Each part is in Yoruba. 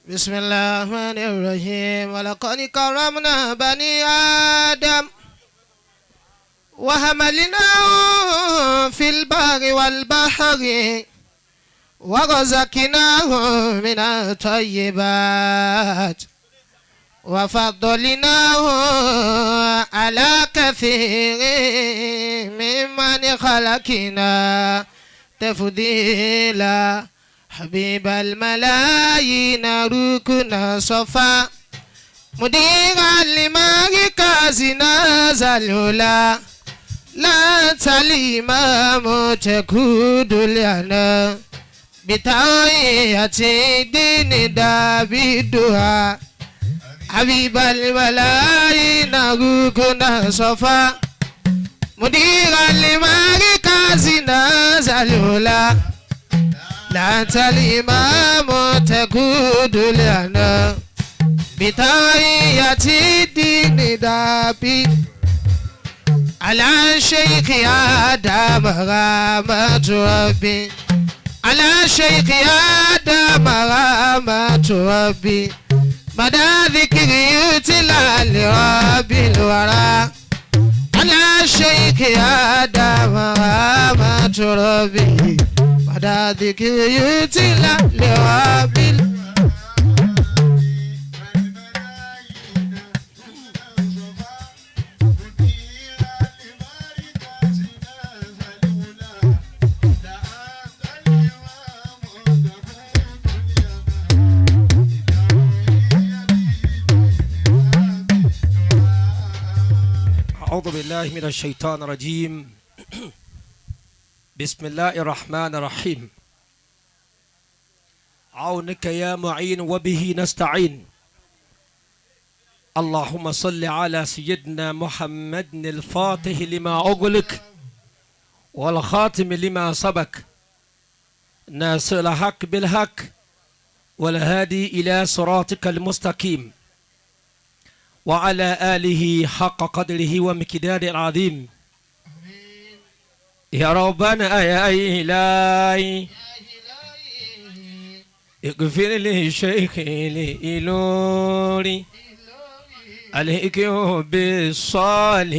بسم الله الرحمن الرحيم ولقد كرمنا بني آدم وحملناهم في البر والبحر ورزقناهم من الطيبات وفضلناهم على كثير ممن خلقنا تفضيلا حبيب الملايين ركن صفا مديرا لمركزنا زلولا لا الإمام تكود لنا بتوعية دين دابدها حبيب الملايين ركن صفا مديرا لمركزنا زلولا لا الإمام تكود لنا بتوعية دين دابد على شيخ آدم رحمة ربي على شيخ آدم رحمة ربي مدى ذكر يتلى لرب الورى على شيخ آدم رحمة ربي مدى ذكر يتلى لرب الورى. أعوذ بالله من الشيطان الرجيم. بسم الله الرحمن الرحيم. عونك يا معين وبه نستعين. اللهم صل على سيدنا محمد الفاتح لما أغلق والخاتم لما سبق ناصر الحق بالحق والهادي إلى صراطك المستقيم وعلى آله حق قدره ومقداره العظيم. يا ربنا يا إلهي اغفر لي شيخي الإلوري عليك بالصالحين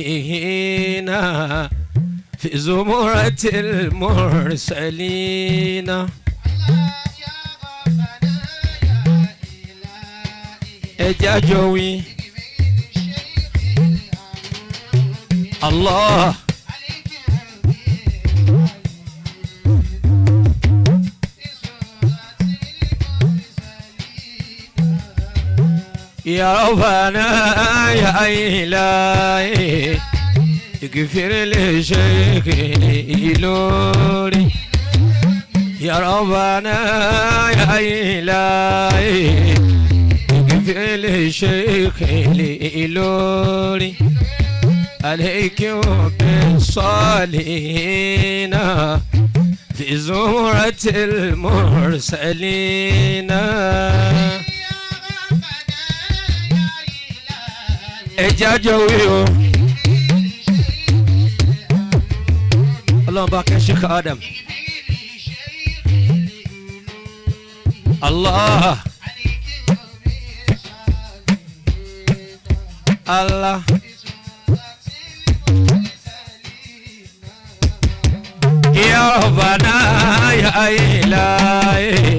في زمرة المرسلين. اجاجوي الله يا ربنا يا إلهي اغفر لشيخي الإلوري. يا ربنا يا إلهي اغفر لشيخي الإلوري عليك بالصالحين في زمرة المرسلين. اجاجويو اللهم بارك يا شيخ آدم. الله الله يا ربنا يا إلهي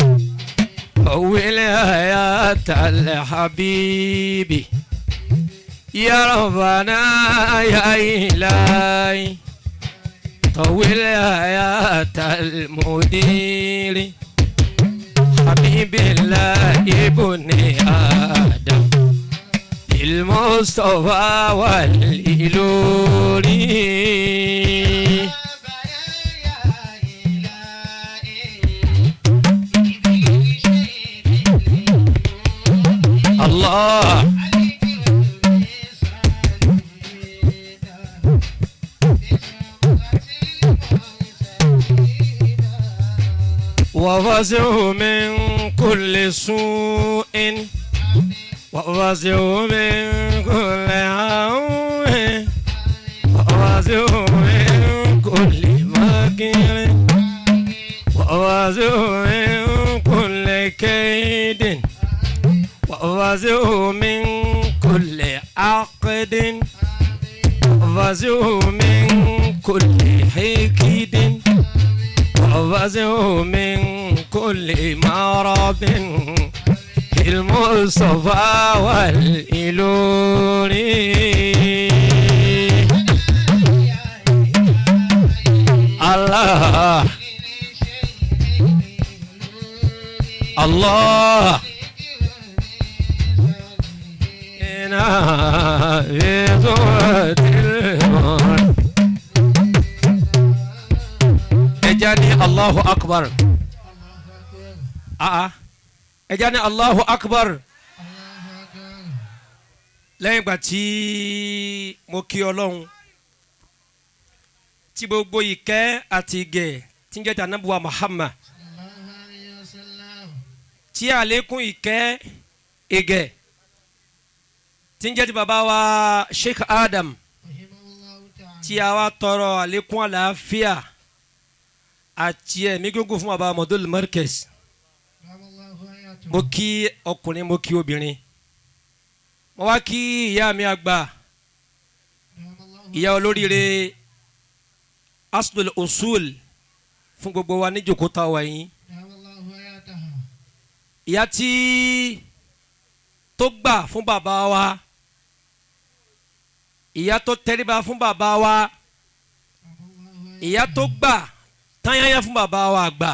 ولاية الحبيب. يا ربنا يا إلهي طول حياة المدير حبيب الله ابن آدم المصطفى والإلوري. الله وفزعه من كل سوء وفزعه من كل عون وفزعه من كل مكر وفزعه من كل كيد وأفزه من كل عقد وأفزه من كل حكيد وأفزه من كل مرض المصطفى والإلوري الله الله ẹja ní Allahu Akbar. Ẹja ní Allahu Akbar. Lẹ́yìn ìgbà tí mo kí Ọlọ́run tí gbogbo ìkẹ́ àti ìgẹ̀ tí ń jẹ́ ti Ànábì wa Muhammad tí àlékún ìkẹ́ ìgẹ̀ tí ń jẹ́ ti bàbá wa Sheikh Adam tí a wá tọrọ àlékún àlàáfíà àti ẹ̀mí gígùn fún bàbá Mọ̀dúl Markaz. Mo kí ọkùnrin, mo kí obìnrin, mo wá kí ìyá mi àgbà, ìyá olóríire aslul usul fún gbogbo wa níjòkó tá a wà yín, ìyá tí tó gbà fún bàbá wa, ìyá tó tẹríba fún bàbá wa, ìyá tó gbà tányányá fún bàbá wa àgbà,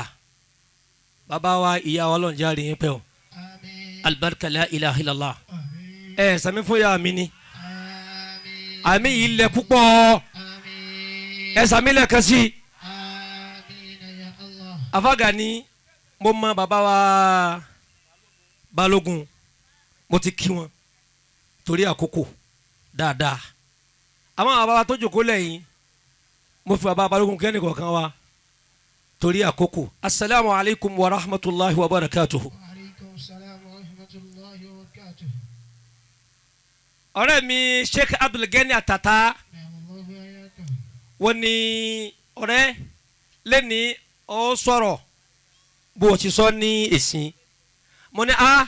bàbá wa ìyá wa Ọlọ́run jẹ́ àríyìn pẹ́ o. Alibarika la ilaha illallah. Ẹ sàmì fún ya mi ni àmì yìí lẹ púpọ̀, ẹ sàmì lẹ́ẹ̀kan sí. Afáàgà ni mo mọ bàbá wa Balógun, mo ti kí wọn torí àkókò dáadáa. Àwọn bàbá wa tó jókòó lẹ́yìn, mo fi bàbá Balógun kẹ́ni kọ̀ọ̀kan wa torí àkókò. Asalaamu alaykum wa rahmatulahi wa barakatuhu. Wa aleykum salaam wa rahmatulahi wa barakatuhu. Ọ̀rẹ́ mi Sheikh Abdulgani Atata wọ́n ní ọ̀rẹ́ lẹ́ni ó sọ̀rọ̀ bó o ti sọ ní èsìn. Mo ní a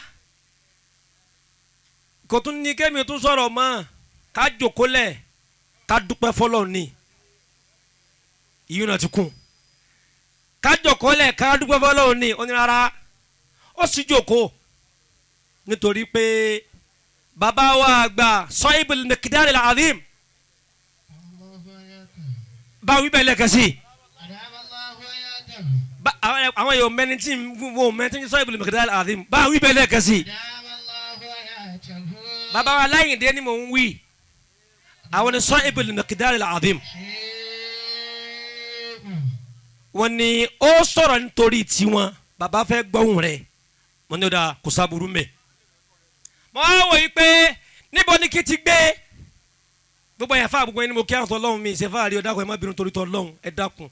kò tún ní kémi tún sọ̀rọ̀ mọ́, ká jókòó lẹ̀ ká dúpẹ́ fọlọ́ ni ìyún náà ti kún. Ká jókòó lẹ̀ ká dúpẹ́ fọlọ́ ni ó ní rárá, ó sì jókòó nítorí pé bàbá wa àgbà Sahibul Miqdar al-Azim bá wí bẹ́ẹ̀ lẹ́ẹ̀kan sí i. Àwọn yóò mẹ́ni tí wọ́n mẹ́ni tí ń Sahibul Miqdar al-Azim bá wí bẹ́ẹ̀ lẹ́ẹ̀kan sí i. Bàbá wa Láyìndé ni mò ń wí, àwọn ni Sahibul Miqdar al-Azim. Wọ́n ní ó sọ̀rọ̀ nítorí tiwọn, bàbá fẹ́ gbọ́hùn rẹ̀, wọ́n ní ó dáa kò sábúrú mẹ́. Mo wá wò yí pé níbo ni kí ti gbé gbogbo ẹ̀yà fáà gbogbo ẹni mo kí àwọn tọ́lọ́hún mi ṣe fáàrí ọ dákun, ẹ má bínú torí tọ́lọ́hún, ẹ dákun.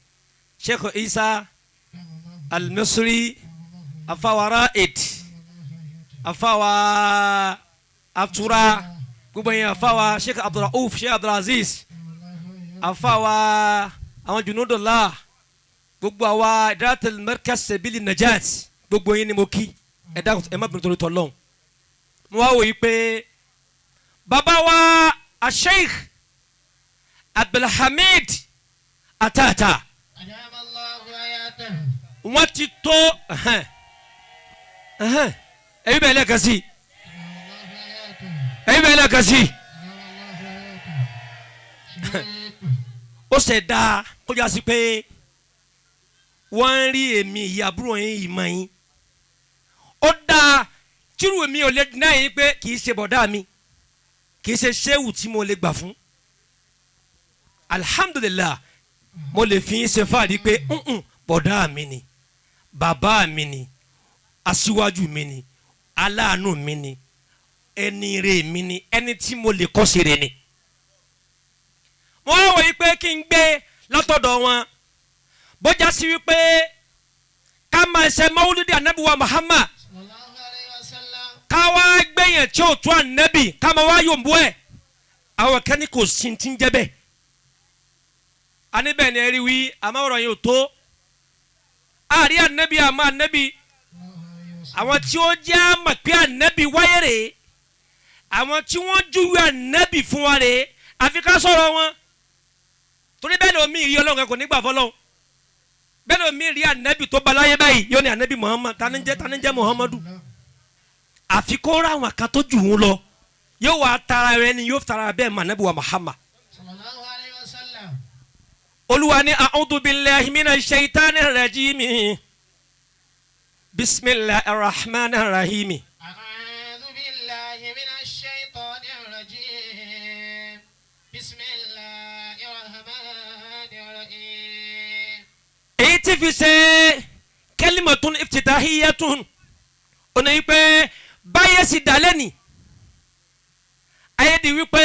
Sheikh Isa Al-Misri, afawa Raid, afawa Atura, gbogbo ẹ̀yà afawa Sheikh Abdulrauf, Sheikh Abdulaziz, afawa àwọn Junudullah, gbogbo àwa Idaratul Markaz Sabili Najat, gbogbo yín ni mo kí, ẹ dákun ẹ má bínú torí tọ́lọ́hún. Mo wá wò yí pé bàbá wa Sheikh Abdulhamid Atata wọ́n ti tó ẹ̀yin bẹ́ẹ̀ lẹ́ẹ̀kan sí, ẹ̀yin bẹ́ẹ̀ lẹ́ẹ̀kan sí. Ó ṣe dáa kó já sí pé wọ́n ń rí èmi ìyá àbúrò yín ìmọ̀ yín. Ó dáa tírù mi ò lè deny yín pé kì í ṣe bọ̀dá mi, kì í ṣe ṣéwù tí mo lè gbà fún. Alhamdulillah, mo lè fi yín ṣe fáàrí pé bọ̀dá mi ni, bàbá mi ni, aṣíwájú mi ni, aláàánú mi ni, ẹni rè mi ni, ẹni tí mo lè kọ́ sí rè ni. Wọ́n wọ̀ yí pé kí n gbé látọ̀dọ̀ wọn bọ́jà sí wípé ká máa ṣe mawulidi anabi wa Muhammad, ká wá gbẹ̀yàn tí ó tó anabi ká máa wá yòǹbó ẹ̀, àwọn kan ní kò sí ti ń jẹ́ bẹ́ẹ̀. Aníbẹ̀ ni ẹ rí wí, àmọ́ ọ̀rọ̀ yìí ò tó. Àrí anabi àmọ́ anabi Àwọn tí ó jẹ́ àmọ̀ pé ànábì wáyé rèé, àwọn tí wọ́n júwe ànábì fún wa rèé, àfi ká sọ̀rọ̀ wọn. Torí bẹ́ẹ̀ lómi rí Ọlọ́run kan kò ní gbà fọlọ́run. Bẹ́ẹ̀ lómi rí ànábì tó ba láyé báyìí yóò ní ànábì Muhammad, tani jẹ́, tani jẹ́ Muhammadu? Àfi kó ra àwọn kan tó jù ú lọ, yóò wá tara rẹ ni, yóò tara bẹ́ẹ̀ mọ̀ ànábì wa Muhammad. Sallallahu alayhi wa sallam. Olúwa ní a'udhu billahi minash shaitani rajimi, bismillahir rahmanir rahim. A'udhu billahi minash shaitanir rajim. Bismillahir rahmanir rahim. Èyí tí fi ṣe kalimatun iftitahiyatun ọ̀nà yìí pé báyẹ̀ sì dálẹ́ ni ayé di wípé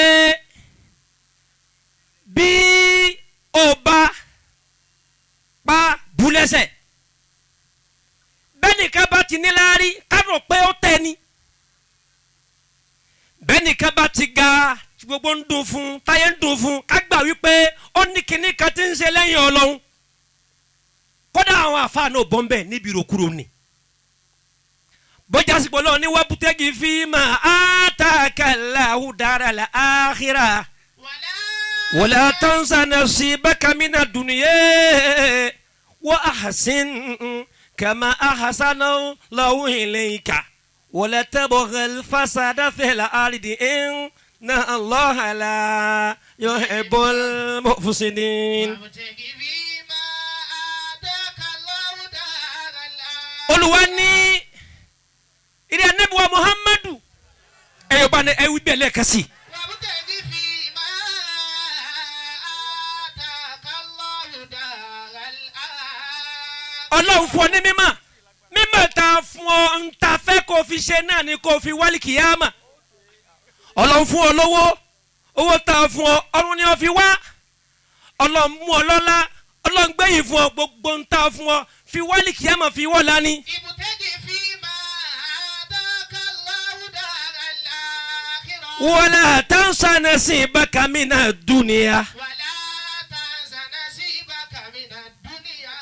bí o bá pa búlẹ́sẹ̀ bẹ́ẹ̀ nìkan bá ti níláárí kárò pé ó tẹ́ ni, bẹ́ẹ̀ nìkan bá ti ga tí gbogbo ń dùn fún, táyé ń dùn fún, ká gbà wípé ó ní kinní kan tí ń ṣe lẹ́yìn Ọlọ́run. Kódà àwọn àfáà náà bọ́ ń bẹ̀ níbi ìrokúro ni bójá sípò lọ́wọ́ ní wabtagi fima ataka Allahu daral akhirah Wala wala tansa nasibaka mina dunya wa ahsin kama ahsana Allahu ilayka wala tabghil fasada fil ardi inna Allaha la yuhibbul mufsidin. Wabtagi fima ataka Allahu daral akhirah. Olúwa ní ìrìn Ànábì wa Muhammadu, ẹ̀yọ̀ bá ní ẹ̀wí bẹ́ẹ̀ lẹ́ẹ̀kan sí. Wabtagi fima ataka Allahu daral akhirah. Ọlọ́run fún ọ ní mímọ̀, mímọ̀ tá a fún ọ ń ta fẹ́ kó o fi ṣe náà ni kó o fi wálé kìyàmà. Ọlọ́run fún ọ lówó, owó tá a fún ọ ọ̀run ni ọ fi wá. Ọlọ́run mú ọ lọ́lá, Ọlọ́run gbẹ̀yìn fún ọ, gbogbo ń ta fún ọ fi wálé kìyàmà, fi wọ́ lání. Ibtagi fima ataka Allahu daral akhirah. Wala tansa nasibaka mina dunya. Wala tansa nasibaka minad dunya.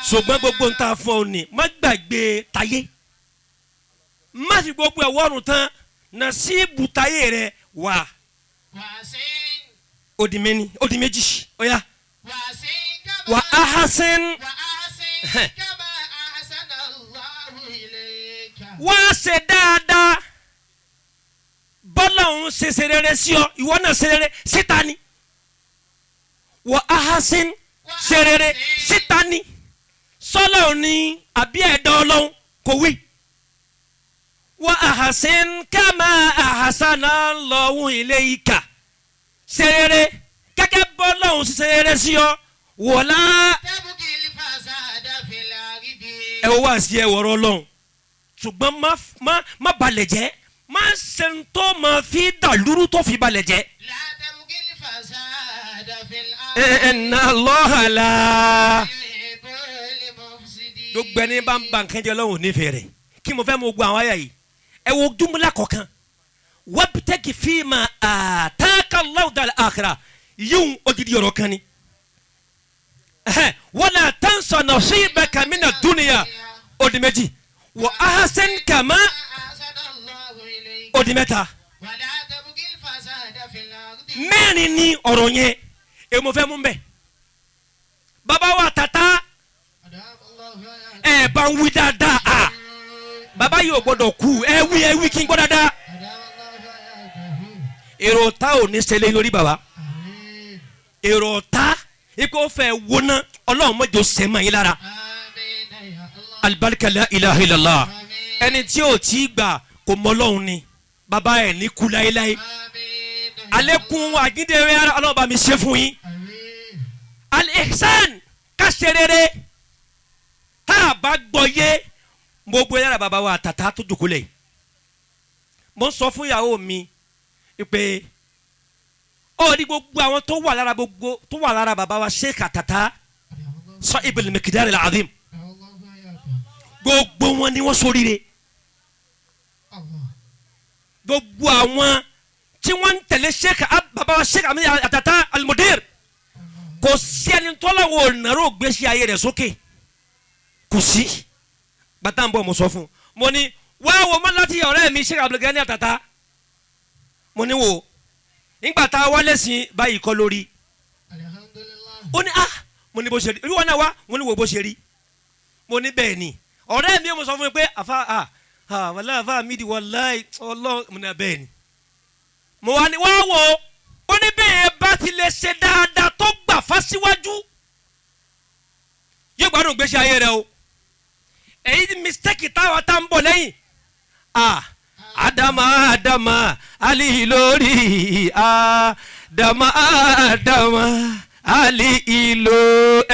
Ṣùgbọ́n gbogbo ń ta fún ọ ní má gbàgbé tayé, má fi gbogbo ẹ̀ wọ́rùn tán, nasibu tayé rẹ wà. Wàsín. Ó di méní, ó di méjì, ó yá. Wàsín kama. Wà ahsin. Wà ahsin kama ahsana Allahu ilayka. Wá ṣe dáadáa, bọ́lá òun ṣe ṣe rere sí ọ, ìwọ náà ṣe rere síta ni. Wà ahsin, ṣe rere síta ni, sọlá òní àbí ẹ̀dá Ọlọ́run kò wí. Wà ahsin kama ahsana Allahu ilayka, ṣe rere gẹ́gẹ́ bọ́lá òun ṣe ṣe rere sí ọ wọ̀lá. Tabghil fasada fil ardi. Ẹ wọ́n wá sí ẹ wọ̀rọ̀ Ọlọ́run, ṣùgbọ́n má balẹ̀ jẹ́, má ṣe ń tó máa fi dàlúrú tó fi balẹ̀ jẹ́. La tabghil fasada fil ardi. Inna Allaha la. Yuhibbul mufsidin. Gbogbo ẹni bá ń ba nǹkan jẹ́, Ọlọ́run ò nífẹ̀ẹ́ rẹ̀. Kí mo fẹ́ mo gbọ́ àwọn àyà yìí, ẹ wo jumla kọ̀ọ̀kan. Wabtagi fima ataka Allahu dal akhirah, yíyún odidi ọ̀rọ̀ kan ni. Wala tansa nasibaka mina dunya, ó di méjì. Wa ahsin kama Ahsana Allahu ilayka. Ó di mẹ́ta. Wala tabghil fasada fil ardi. Mẹ́rin ni ọ̀rọ̀ yẹn, èyí mo fẹ́ mú bẹ́ẹ̀. Bàbá wa tata, ẹ bá ń wí dáadáa a, bàbá yìí ò gbọ́dọ̀ kú. Ẹ wí, ẹ wí kí n gbọ́ dáadáa. Èrò ọ̀tá ò ní ṣẹlẹ̀ lórí bàbá. Èrò ọ̀tá ikú ó fẹ́ wọná, Ọlọ́run mọ́jọ sẹ́mọ̀ yín lára. Alibarika la ilaha illallah. Ẹni tí ò tí gbà kò mọ Ọlọ́run ni. Bàbá ẹ̀ ní kú láéláé. Alẹ́kùn àgídẹ̀rẹ́ ara, Ọlọ́run bá mi ṣe fún yín. Al-ihsan, ká ṣe rere. Tá a bá gbọ́ yé gbogbo yàrá bàbá wa tàtà tó jòkó lẹ̀, mo ń sọ fún ìyàwó mi pé ó ní gbogbo àwọn tó wà lára, gbogbo tó wà lára bàbá wa Sheikh Àtàtà Sahibul Miqdar al-Azim, gbogbo wọn ni wọ́n ṣoríire. Gbogbo àwọn tí wọ́n ń tẹ̀lé Sheikh bàbá wa Sheikh Ahmed Àtàtà al-Mudir, kò sí ẹni tọ́lọ́wọ́ nàró gbèsè ayé rẹ̀ sókè, kò sí. Bàtà ń bọ̀, mo sọ fún un, Mo ní wá wo mọ́ láti ọ̀rẹ́ mi Sheikh Abdulgani Àtàtà. Mo ní wò nígbà tá a wálé sí báyìí kọ́ lórí. Alhamdulillah. Ó ní ah, mo ní bó ṣe rí, ìwọ náà wá. Mo ní wo bó ṣe rí. Mo ní bẹ́ẹ̀ ni ọ̀rẹ́ mi mo sọ fún mi pé àfa ah ah wàláhì àfa mi di wàláhì ọlọ́run. Mo ní bẹ́ẹ̀ ni. Mo wá ní wá wò ó. Ó ní bẹ́ẹ̀ bá ti lè ṣe dáadáa tó gbà fásiwájú, yóò gbádùn gbèsè ayé rẹ o. Èyí ni mistake táwa tá ń bọ̀ lẹ́yìn. Ah, Adama Adama Ali lórí, Adama Adama Ali ìlò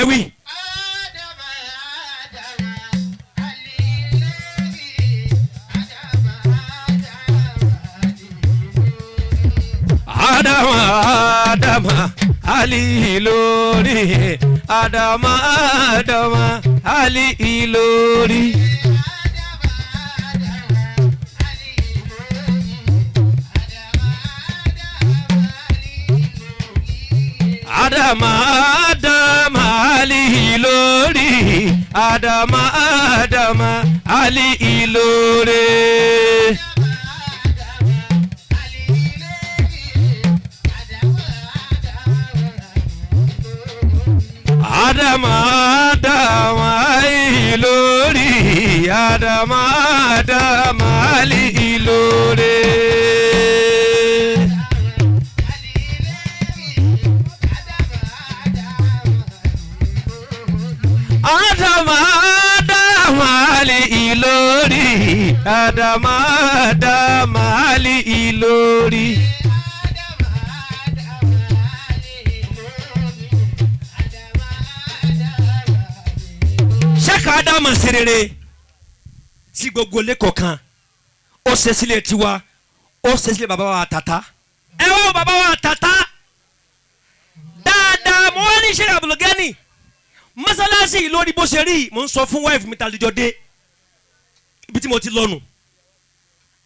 ẹwì. Adama, Adama, Ali lórí. Adama, Adama, Ali lórí. Adama Adama Ali lórí, Adama Adama Ali lórí. Adama, Adama, Ali lórí. Adama, Adama, Ali lórí. Adama Adama Ali lórí, Adama Adama Ali lórí. Adama, Adama, Ali lórí. Adama Adama Ali lórí. Adama Adama Ali lórí, Adama Adama Ali lórí. Sẹ́ka Ádámà ṣe rere sí gbogbo ilé kọ̀ọ̀kan. Ó ṣe sílé tiwa, ó ṣe sílé bàbá wa Àtàtà. Ẹ wá wo bàbá wa Àtàtà dáadáa. Mo wá ní Sheikh Abdulgani mọ́sálásí yìí lórí bó ṣe rí. Mo ń sọ fún wáìfù mi tàlejò dé ibi tí mo ti lọ́nu.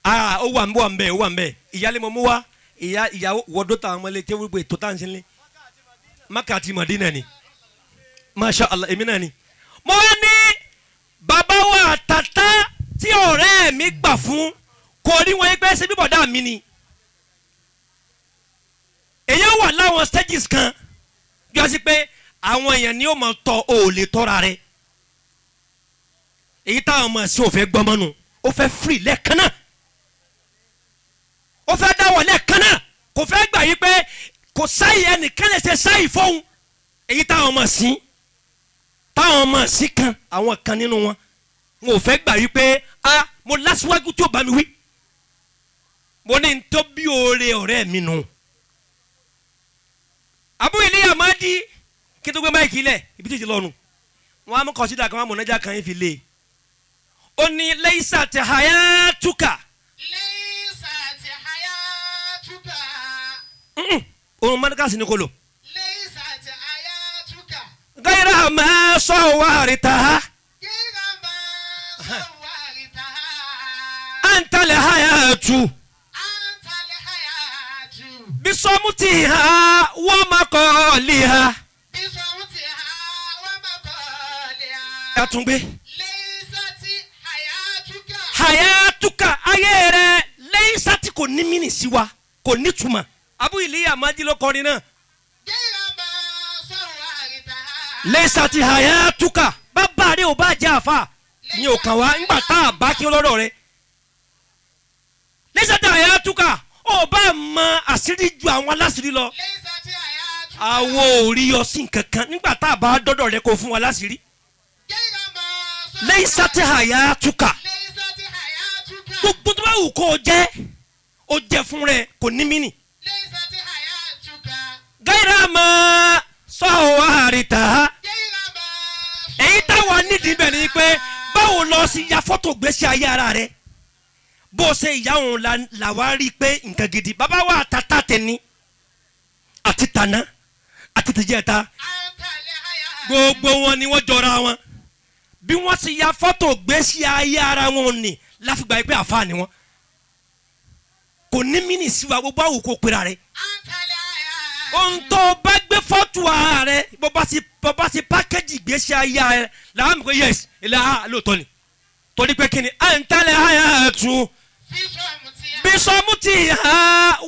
Ah, ó wà ń bọ̀, wà ń bẹ̀, ó wà ń bẹ̀. Ìyálé mo mú wá, ìyá ìyàwó wọ́dọ̀ táwọn ọmọ ilé tí gbogbo ètò tá à ń ṣe ní Maka àti Madina ni. Masha Allah, èmi náà ni. Mo wá ní bàbá wa Àtàtà tí ọ̀rẹ́ mi gbà fún kò rí wọn pé ṣe bíbọ̀dá mi ni. Èyí wà láwọn stages kan bí wọ́n sì pé àwọn èèyàn ni ó máa tọ́, ò lè tọ́ra rẹ̀. Èyí táwọn ọmọ ẹ̀sìn ò fẹ́ gbọ́mọ́nu, ó fẹ́ free lẹ́ẹ̀kan náà, ó fẹ́ dáwọ̀ lẹ́ẹ̀kan náà, kò fẹ́ gbà yí pé kò sáyì, ẹnìkan lè ṣe sáyì fóun. Èyí táwọn ọmọ ẹ̀sìn, táwọn ọmọ ẹ̀sìn kan, àwọn kan nínú wọn, wọn ò fẹ́ gbà yí pé a mo lásìwájú tí ó bá mi wí. Mo ní n tó bí oore ọ̀rẹ́ mi nù. Abu Iliya Madi, kí n tó gbé máìkì lẹ̀ ibi tí ì ti lọ́nu, wọn á mú kọ̀sídà kan, wọn á mú nájà kan yín fi lé e. Ó ní laysat hayatuka. Laysat hayatuka. Òun mọ́dúkàsí ni kò lò. Laysat hayatuka. Gayra ma sawwartaha. Gayra ma sawwartaha. Anta al-hayatu. Anta al-hayatu. Bisamtiha wa maqaliha. Bisamtiha wa maqaliha. Ẹ tún gbé. Laysat hayatuka. Hayatuka, ayé rẹ, laysat kò ní mí nì sí wa, kò ní túmọ̀. Abu Iliya Madi ló kọrin náà. Gayra ma sawwartaha. Laysat hayatuka, bàbá rẹ ò bá jẹ́ àfa ní òkàn wa ńgbà tá a bá kí lọ́dọ̀ rẹ. Laysat hayatuka, ó bá mọ àṣírí ju àwọn aláṣírí lọ. Laysat hayatuka. Àwo ò rí ọ sí nǹkankan nígbà tá a bá dọ́dọ̀ rẹ kó fún wa láṣírí. Gayra ma sawwartaha. Laysat hayatuka. Laysat hayatuka. Gbogbo tó bá wù kó o jẹ́, o jẹ́ fún rẹ, kò ní mí nì. Laysat hayatuka. Gayra ma sawwartaha. Gayra ma Èyí táwa nídìí bẹ̀ ni pé báwo lọ sí ya fọ́tò gbèsè ayé ara rẹ, bó ṣe ìyá òun làwa rí i pé nǹkan gidi bàbá wa Àtàtà tẹni àti tàná àti tìjẹta. Anta al-hayatu. Gbogbo wọn ni wọ́n jọra wọn. Bí wọ́n ti ya fọ́tò gbèsè ayé ara wọn ni láfìgbà yìí pé àfa ni wọn kò ní mí ní síwa. Gbogbo àwọn kò pera rẹ. Anta al-hayatu. Ohun tó o bá gbé fọ́tò ara rẹ, bó bá ti pákéjì gbèsè ayé ara rẹ làwọn mọ̀ pé yes, ilé a lóòótọ́ ni. Torí pé kíni à ń tẹ́lẹ̀ àyà tún bisọ́mùtì ha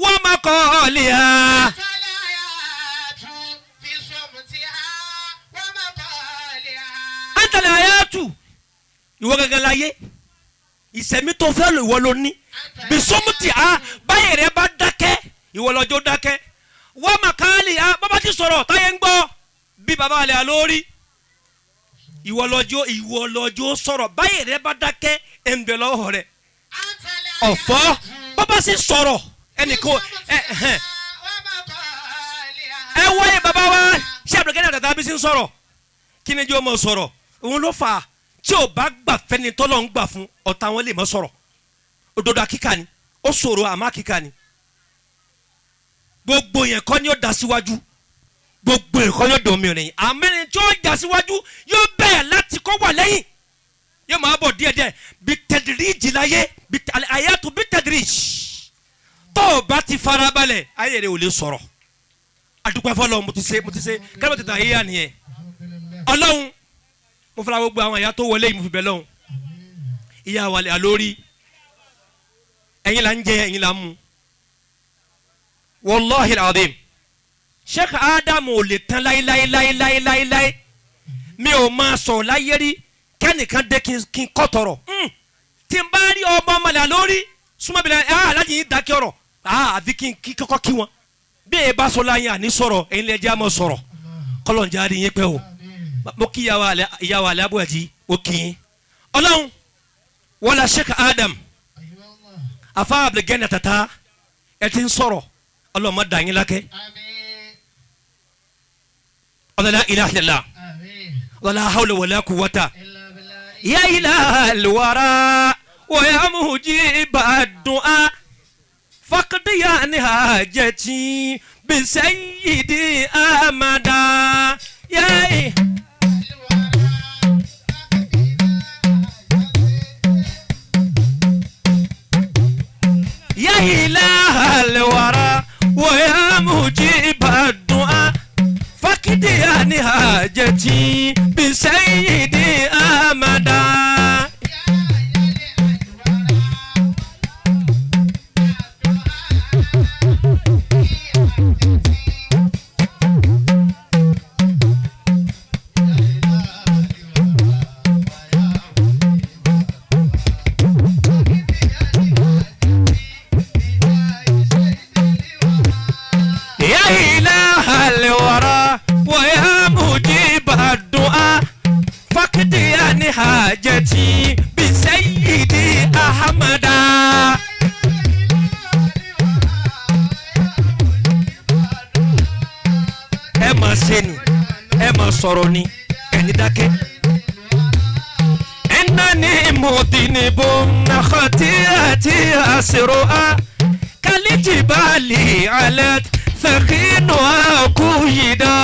wọ́n máa kọ́ ọ̀lì ha. À ń tẹ́lẹ̀ àyà tù ìwọ gẹ́gẹ́ láyé ìsẹ̀mí tó fẹ́ lò ìwọ ló ní bisọ́mùtì ha báyìí rẹ bá dákẹ́ ìwọ lọ́jọ́ dákẹ́ wọ́n máa kọ́ ọ̀lì ha bàbá ti sọ̀rọ̀ táyé ń gbọ́ bí bàbá àlẹ́ àlórí ìwọ lọ́jọ́ sọ̀rọ̀ báyìí rẹ bá dákẹ́ ẹ̀ ń bẹ lọ́wọ́ rẹ ọ̀fọ́ bàbá sì sọ̀rọ̀ ẹnìkan ẹ wáyé bàbá wa ṣé àbúrò àtàtà bí sì ń sọ̀rọ̀ kí ni jẹ́ ọmọ sọ̀rọ̀ òun ló fà á tí ò bá gbà fẹ́ni tọ́lọ̀ ń gbà fún ọ̀tá wọn lè mọ́ sọ̀rọ̀ òdodo àkíkà ni ó sọ̀rọ̀ àmọ́ àkíkà ni gbogbo yẹn kọ́ ni ó da síwájú gbogbo yẹn kọ́ ni ó dòmí rìn àmẹ́ni tí ó da síwájú yóò bẹ̀rẹ̀ láti kọ́ wà lẹ́yìn yóò máa bọ̀ díẹ̀díẹ̀ bí tẹ̀díríjì láyé bí àyàtò bí tẹ̀díríjì tó o bá ti farabalẹ̀ ayé rẹ̀ ò lè sọ̀rọ̀ adúpẹ́ fọlọ́ mo ti ṣe kẹ́lẹ́ tètè ayé yà nìyẹn ọlọ́run mo fara gbogbo àwọn ìyá tó wọlé yìí mo fi bẹ̀ lọ́hùn ìyá wàlẹ̀ àlórí ẹ̀yin là ń jẹ ẹ̀yin là ń mu wàláhi alazim Sheikh Adam ò lè tán láéláéláéláéláé mi ò máa sọ̀rọ̀ láyé rí kẹ́nìkan dé kí n kọ́ tọrọ tí n bá rí ọmọ ọmọlẹ̀ lórí súnmọ́bìnrin ẹ̀ aláàjì yìí dákẹ́ ọ̀rọ̀ àfi kí n kọ́kọ́ kí wọn bí ẹ bá sọ láyé àní sọ̀rọ̀ ẹ̀yin lẹ́jẹ́ àmọ́ sọ̀rọ̀ kọ́lọ̀ ń jáde yín pẹ́ o mo kí ìyàwó alẹ́ abúlé o kì í ọlọ́run wọlé Sheikh Adam afa abdulgani tata ẹ ti ń sọ̀rọ̀ ọlọ́run má dà yín lákẹ́ ọlọ́lá ilaha illallah wala hawla wala quwwata ya ilahal wara wa ya mujiba du'a faqdi ya nihajati bi sayyidi amada ya ya ilahal wara wa ya mujiba du'a faqdi ya nihajati bi sayyidi amada. يا إله الورى ويا مجيب الدعاء فاقضي عن حاجتي بسيدي أحمد. Ẹ máa ṣe ni ẹ máa sọ̀rọ̀ ni ẹni dákẹ́. إنني مذنب خطيئتي أسرها كالجبال علت ثخينها كويدا.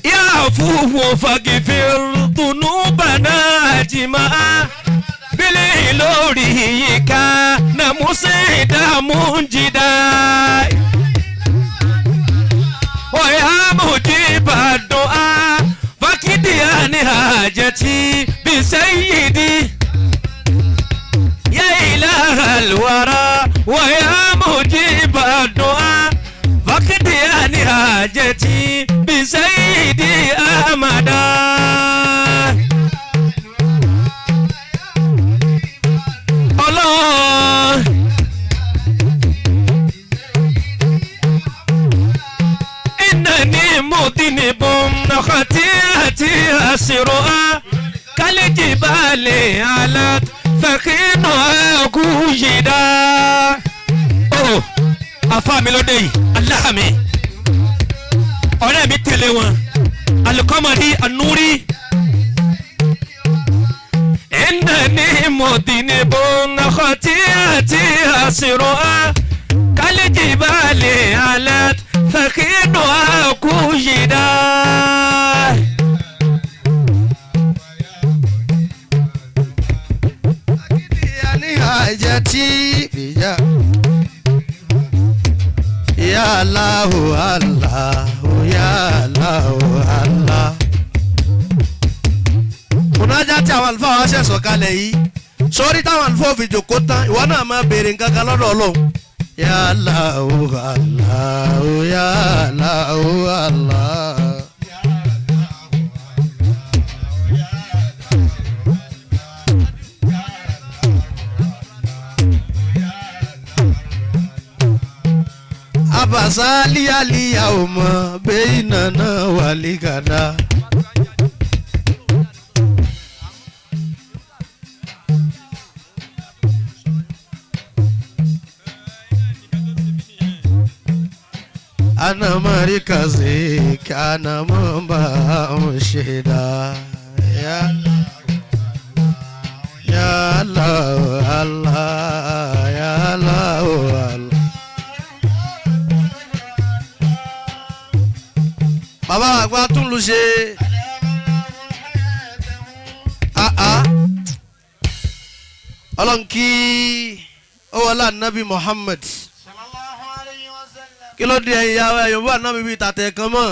يا عفو فاغفر ذنوبنا أجمعا بالإلوري كان مسيدا منجدا. ويا مجيب الدعاء فاقضي عن حاجتي بسيدي يا إله الورى ويا مجيب الدعاء فاقضي عن حاجتي بسيدي أحمد. الله إنني مذنب خطيئتي أسرها كالجبال علت ثخينها كوجدا. Oh, afa mi lóde yìí aláhàmì ọ̀rẹ́ mi tẹ̀lé wọn alikọ́mọdé anúrí. إنني مذنب خطيئتي أسرها كالجبال علت ثخينها كوجدا. حاجتي بجاه Allahu Allahu ya Allahu Allah. Mùnájà tí àwọn àlùfáà wa ṣẹ̀ sọ̀kalẹ̀ yìí sórí táwọn àlùfáà fi jòkó tán ìwọ náà máa béèrè nǹkan kan lọ́dọ̀ Ọlọ́run. Ya Allahu Allahu ya Allahu Allah. Abasa liyaliya o mọ bẹ́ẹ̀ nana wàlí gàdá. Ana marikazi kana mamba mushida ya ya Allah Allah ya Allah Allah. Bàbá àgbà tún lu ṣe àá Ọlọ́run kí ó wọlé ànábì Muhammad kí ló dé ẹ̀yin yàrá Yorùbá ànábì bíi tàtẹ̀ kan mọ́.